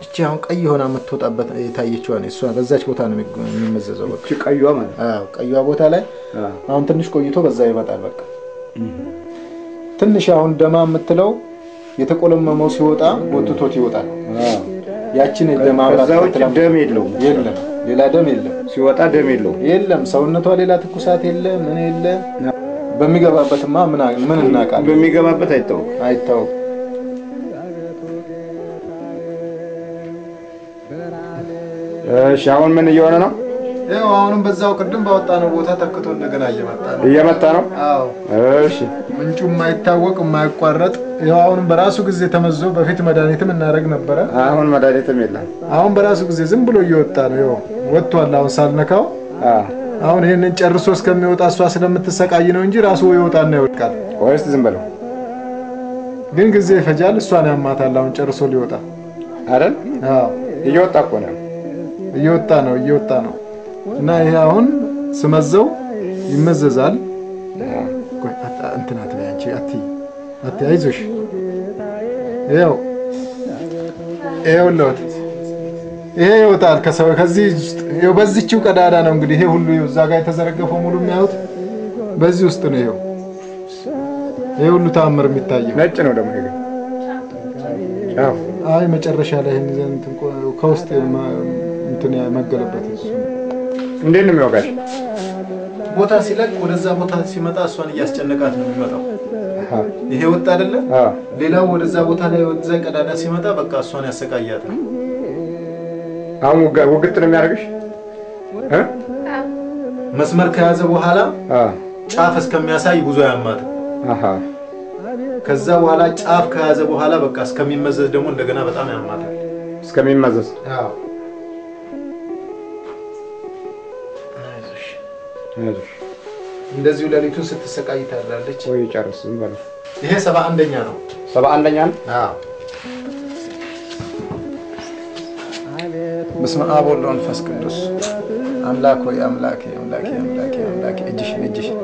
እቺ አሁን ቀይ ሆና የምትወጣበት የታየችዋ ነው። እሷ በዛች ቦታ ነው የሚመዘዘው። በቃ እቺ ቀይዋ ማለት። አዎ፣ ቀይዋ ቦታ ላይ አሁን ትንሽ ቆይቶ በዛ ይመጣል። በቃ ትንሽ አሁን ደማ የምትለው የተቆለመመው ሲወጣ ወጥቶት ይወጣል። ያችን ደማ ከዛ ውጭ ደም የለውም። የለም፣ ሌላ ደም የለም። ሲወጣ ደም የለውም። የለም፣ ሰውነቷ ሌላ ትኩሳት የለ፣ ምን የለ። በሚገባበትማ ምን ምን እናውቃለን? በሚገባበት አይታወቅም፣ አይታወቅም። እሺ፣ አሁን ምን እየሆነ ነው? ይኸው አሁንም በዛው ቅድም ባወጣነው ቦታ ተክቶ እንደገና እየመጣ ነው። እየመጣ ነው። አዎ። እሺ፣ ምንጩ የማይታወቅ የማይቋረጥ፣ ይኸው አሁንም በራሱ ጊዜ ተመዞ፣ በፊት መድኃኒትም እናደርግ ነበረ። አሁን መድኃኒትም የለም። አሁን በራሱ ጊዜ ዝም ብሎ እየወጣ ነው። ይኸው ወጥቷል። አሁን ሳልነካው አሁን ይሄንን ጨርሶ እስከሚወጣ እሷ ስለምትሰቃይ ነው እንጂ ራሱ ይወጣና ይወድቃል። ወይስ ዝም በለው። ግን ጊዜ ይፈጃል። እሷን ያማታል። አሁን ጨርሶ ሊወጣ አይደል? አዎ፣ እየወጣ እኮ ነው። እየወጣ ነው፣ እየወጣ ነው። እና ይሄ አሁን ስመዘው ይመዘዛል። ቆይ፣ እንትን አትበይ አንቺ፣ አትይ፣ አትይ፣ አይዞሽ። ይኸው ይኸውልዎት፣ ይሄ ይወጣል ከሰው ከዚህ ውስጥ። ይኸው በዚህችው ቀዳዳ ነው እንግዲህ ይሄ ሁሉ፣ ይኸው እዛ ጋር የተዘረገፈው ሙሉ የሚያዩት በዚህ ውስጥ ነው። ይኸው ይሄ ሁሉ ተአምር የሚታየው ነጭ ነው ደግሞ ይሄ። አዎ። አይ፣ መጨረሻ ላይ ይሄን ይዘን እንትን ከውስጥ እንትን መገለበት እሱ። እንዴት ነው የሚወጋሽ? ቦታ ሲለቅ ወደዛ ቦታ ሲመጣ እሷን እያስጨነቃት ነው የሚመጣው። ይሄ ወጣ አይደለ? ሌላው ወደዛ ቦታ ላይ ወደዛ ቀዳዳ ሲመጣ በቃ እሷን ያሰቃያታል። አሁን ውግት ነው የሚያደርግሽ? መስመር ከያዘ በኋላ ጫፍ እስከሚያሳይ ብዙ አያማትም። ከዛ በኋላ ጫፍ ከያዘ በኋላ በቃ እስከሚመዘዝ ደግሞ እንደገና በጣም ያማታል። እስከሚመዘዝ። አዎ። እንደዚሁ ሌሊቱን ስትሰቃይ ታድራለች። ወይ ጨርስ፣ ዝም በለው። ይሄ 71ኛ ነው። 71ኛ ነው። አዎ። በስመ አብ ወወልድ ወመንፈስ ቅዱስ። አምላክ ሆይ፣ አምላኬ፣ አምላኬ፣ አምላኬ፣ አምላኬ፣ እጅሽን፣ እጅሽን፣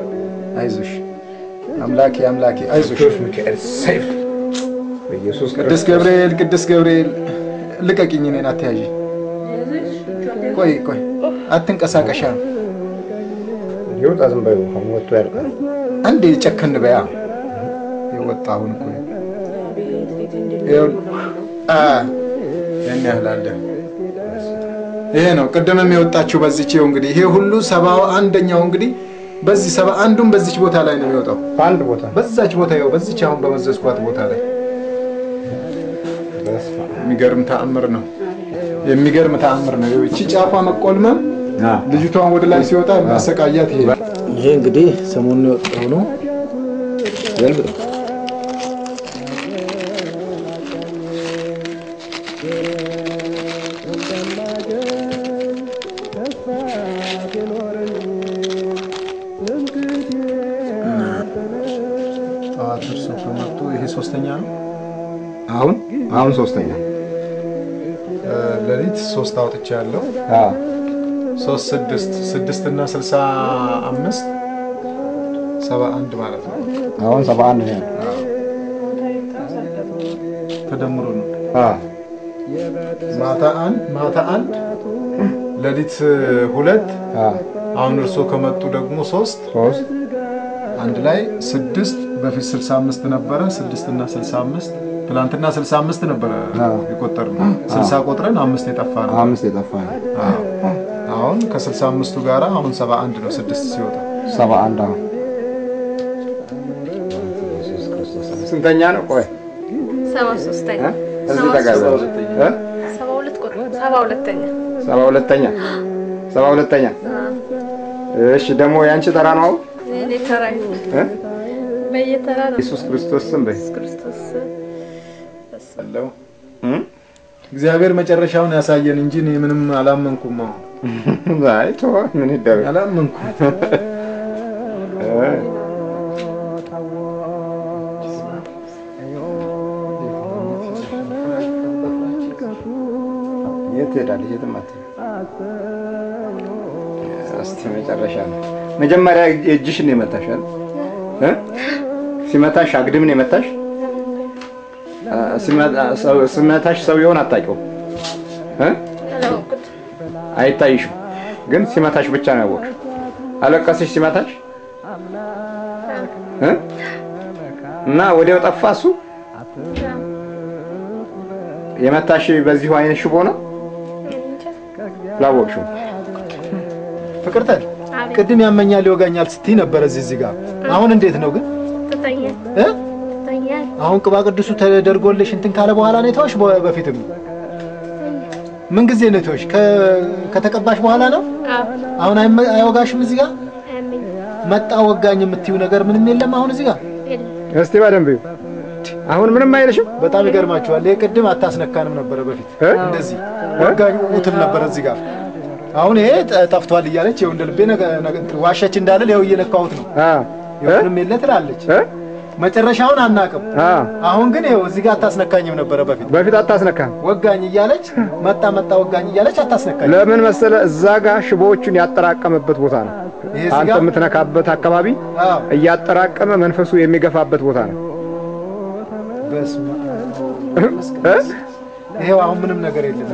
አይዞሽ፣ አምላኬ፣ አምላኬ፣ አይዞሽ። ሚካኤል ሰይፍ በኢየሱስ። ቅዱስ ገብርኤል፣ ቅዱስ ገብርኤል፣ ልቀቂኝ፣ እኔን አትያዢ። ቆይ ቆይ፣ አትንቀሳቀሻ። ይውጣ፣ ዝም በይው። አሁን ወጥቶ ያልቃል። አንዴ ጨከን በያ። የወጣ አሁን እኮ ያን ያህል አለ። ይሄ ነው ቅድምም የወጣችው በዚች። ይኸው እንግዲህ ይሄ ሁሉ 71ኛው እንግዲህ በዚህ 71ዱም በዚች ቦታ ላይ ነው የሚወጣው። በአንድ ቦታ። በዛች ቦታ፣ ይኸው በዚች አሁን በመዘዝኳት ቦታ ላይ። የሚገርም ተአምር ነው። የሚገርም ተአምር ነው። ይኸው እቺ ጫፏ መቆልመም ልጅቷን ወደ ላይ ሲወጣ የሚያሰቃያት ይሄ። ይሄ እንግዲህ ሰሞኑን የወጣው ነው። ጠዋት እርሶ ከመጡ ይሄ ሶስተኛ ነው። አሁን ሶስተኛ። ሌሊት ሶስት አውጥቼ ያለው 3፣ 6፣ 6 እና 65፣ 71 ማለት ነው። አሁን 71 ነው። ተደምሮ ነው። ማታ 1፣ ማታ 1፣ ሌሊት 2፣ አሁን እርሶ ከመጡ ደግሞ 3፣ አንድ ላይ 6። በፊት 65 ነበረ። 6 እና 65፣ ትላንትና 65 ነበረ የቆጠርነው። 60 ቆጥረን 5 የጠፋ ነው። 5 የጠፋ ነው። አሁን ከ65ቱ ጋራ አሁን 71 ነው 6 ሲወጣ። 71። አሁን ስንተኛ ነው? ቆይ። 73ኛ። እዚህ ተጋባ። 72 ቁጥር፣ 72ኛ። 72ኛ፣ 72ኛ። እሺ፣ ደግሞ ያንቺ ተራ ነው አሁን። እኔ ተራ በየተራ ነው። ኢየሱስ ክርስቶስ ስም በይ። ኢየሱስ ክርስቶስ አለው። እግዚአብሔር መጨረሻውን ያሳየን እንጂ እኔ ምንም አላመንኩም። አሁን አይ ተው፣ ምን ይደረግ፣ አላመንኩም። የት ትሄዳለች? የትም አትሄድም። እስቲ መጨረሻ ነው። መጀመሪያ እጅሽን ነው የመታሽ አይደል? ሲመታሽ አግድም ነው የመታሽ? ሲመታሽ ሰውየውን አታውቂውም? አላወቅኩትም። አይታይሽም፣ ግን ሲመታሽ ብቻ ነው ያወቅሽው። አለቀስሽ ሲመታሽ? እና ወዲያው ጠፋ እሱ? የመታሽ በዚሁ አይነት ሽቦ ነው? ላወቅሽው። ፍቅርተ ቅድም ያመኛል ይወጋኛል ስትይ ነበር እዚህ ጋር። አሁን እንዴት ነው ግን? ትተኛል። ትተኛል። አሁን ቅባ ቅዱሱ ተደርጎልሽ እንትን ካለ በኋላ ነው የተወሽ? በፊትም ምን ጊዜ ነው የተወሽ? ከተቀባሽ በኋላ ነው? አሁን አይወጋሽም እዚህ ጋር? መጣ ወጋኝ የምትይው ነገር ምንም የለም አሁን እዚህ ጋር? እስቲ በደንብ አሁን ምንም አይልሽም? በጣም ይገርማችኋል። ይሄ ቅድም አታስነካንም ነበረ በፊት እንደዚህ ወጋኝ ኡትል ነበረ እዚህ ጋር። አሁን ይሄ ጠፍቷል እያለች ይኸው እንደ ልቤ ዋሸች እንዳልል ይኸው እየነካሁት ነው። ምንም የለ ትላለች። መጨረሻውን አናውቅም። አሁን ግን ይኸው እዚህ ጋር አታስነካኝም ነበረ በፊት። በፊት አታስነካም። ወጋኝ እያለች መጣ መጣ ወጋኝ እያለች አታስነካኝም። ለምን መሰለ? እዛ ጋር ሽቦዎቹን ያጠራቀመበት ቦታ ነው። አንተ የምትነካበት አካባቢ እያጠራቀመ መንፈሱ የሚገፋበት ቦታ ነው። በስመ አብ። ይሄው አሁን ምንም ነገር የለም።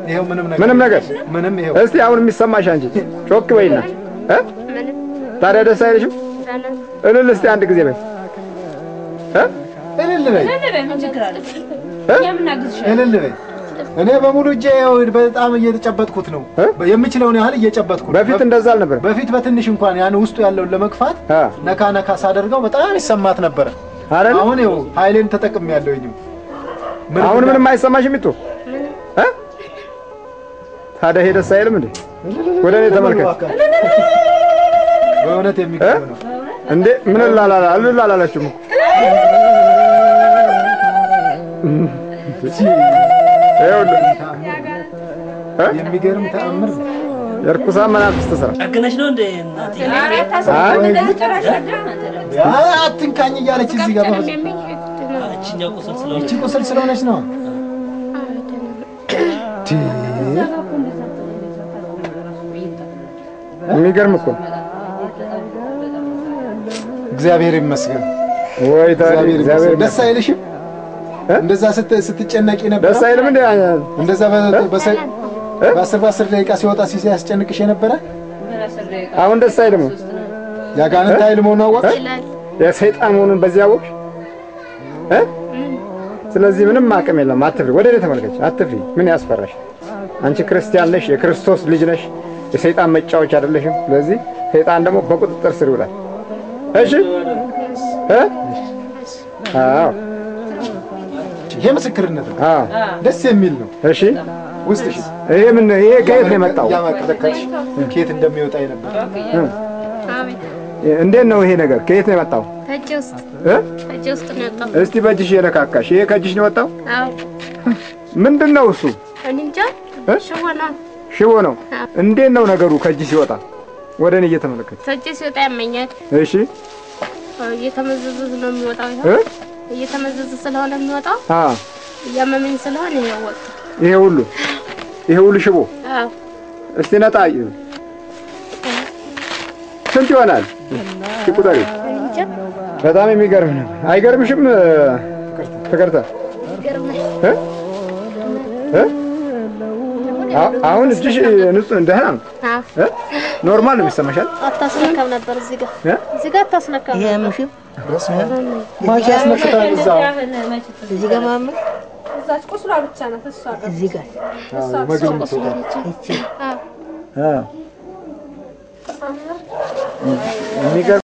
ይሄው ምንም ነገር ምንም ነገር ምንም። ይሄው እስቲ አሁን የሚሰማሽ አንቺ ጮክ በይና። ታዲያ ደስ አይልሽም? እልል እስቲ አንድ ጊዜ በይ። እልል በይ። እልል በይ። እኔ በሙሉ እጄ በጣም እየተጨበጥኩት ነው። የምችለውን ያህል እየጨበጥኩት ነው። በፊት እንደዛ አልነበረም። በፊት በትንሽ እንኳን ያን ውስጡ ያለውን ለመግፋት ነካ ነካ ሳደርገው በጣም ይሰማት ነበረ። አሁን ይኸው ኃይሌን ተጠቅሜያለሁ። አሁን ምንም አይሰማሽም? ይጡ ታዲያ ይሄ ደስ አይልም እንዴ? ወደ እኔ ተመልከት። በእውነት የሚገርም ነው እንዴ! ምን እልል አላላችሁም እኮ። የሚገርም ተአምር ነው። የርኩሳን መናፍስት ስራ። ጨክነሽ ነው እንዴ እናቴ? አትንካኝ እያለች እዚህ ጋር እቺ ቁስል ስለሆነች ነው። የሚገርም እኮ እግዚአብሔር ይመስገን። ወይ እግዚአብሔር ደስ አይልሽም? እንደዛ ስትጨነቂ ነበር። ደስ አይልም እንዴ? እንደዛ በአስር በአስር ደቂቃ ሲወጣ ሲያስጨንቅሽ የነበረ አሁን ደስ አይልም? ያጋንንት ኃይል መሆኑን አወቅሽ? የሰይጣን መሆኑን በዚህ አወቅሽ? ስለዚህ ምንም አቅም የለም። አትፍሪ። ወደ እኔ ተመልከች። አትፍሪ። ምን ያስፈራሽ? አንቺ ክርስቲያን ነሽ፣ የክርስቶስ ልጅ ነሽ። የሰይጣን መጫወቻ አይደለሽም። ስለዚህ ሰይጣን ደግሞ በቁጥጥር ስር ይውላል። እሺ? አዎ፣ ይሄ ምስክርነት ነው። ደስ የሚል ነው። እሺ፣ ውስጥሽ ይሄ ምን ይሄ ከየት ነው የመጣው? ያማከለከልሽ ከየት እንደሚወጣ የነበር። እንዴት ነው ይሄ ነገር ከየት ነው የመጣው? ከእጄ ውስጥ። ከእጄ ውስጥ ነው የወጣው። እስቲ በእጅሽ የነካካሽ ይሄ ከእጅሽ ነው የወጣው? አዎ። ምንድን ነው እሱ? እኔ እንጃ። ሽቦ ነው። ሽቦ ነው። እንዴት ነው ነገሩ ከእጅሽ ሲወጣ? ወደ እኔ እየተመለከትሽ። ከእጄ ሲወጣ ያመኛል። እሺ። እየተመዘዘ ነው የሚወጣው። ይኸው እየተመዘዘ ስለሆነ የሚወጣው። አዎ። እያመመኝ ስለሆነ ይሄው ወጣ። ይሄ ሁሉ ሽቦ? አዎ። እስቲ ነጣ። ስንት ይሆናል? ቁጠሪ። በጣም የሚገርም ነው። አይገርምሽም? ፍቅርተ አሁን እጅሽ ንጹህ ደህና ነው? normal ነው የሚሰማሻል? አታስነካም ነበር እዚህ ጋር እዚህ ጋር አታስነካም ነበር። ማን ያስነክታል? እዛው እዚህ ጋር ማመን እዛች ቁስሏ ብቻ ናት። እሷ ጋር እዚህ ጋር እሷ የሚገርም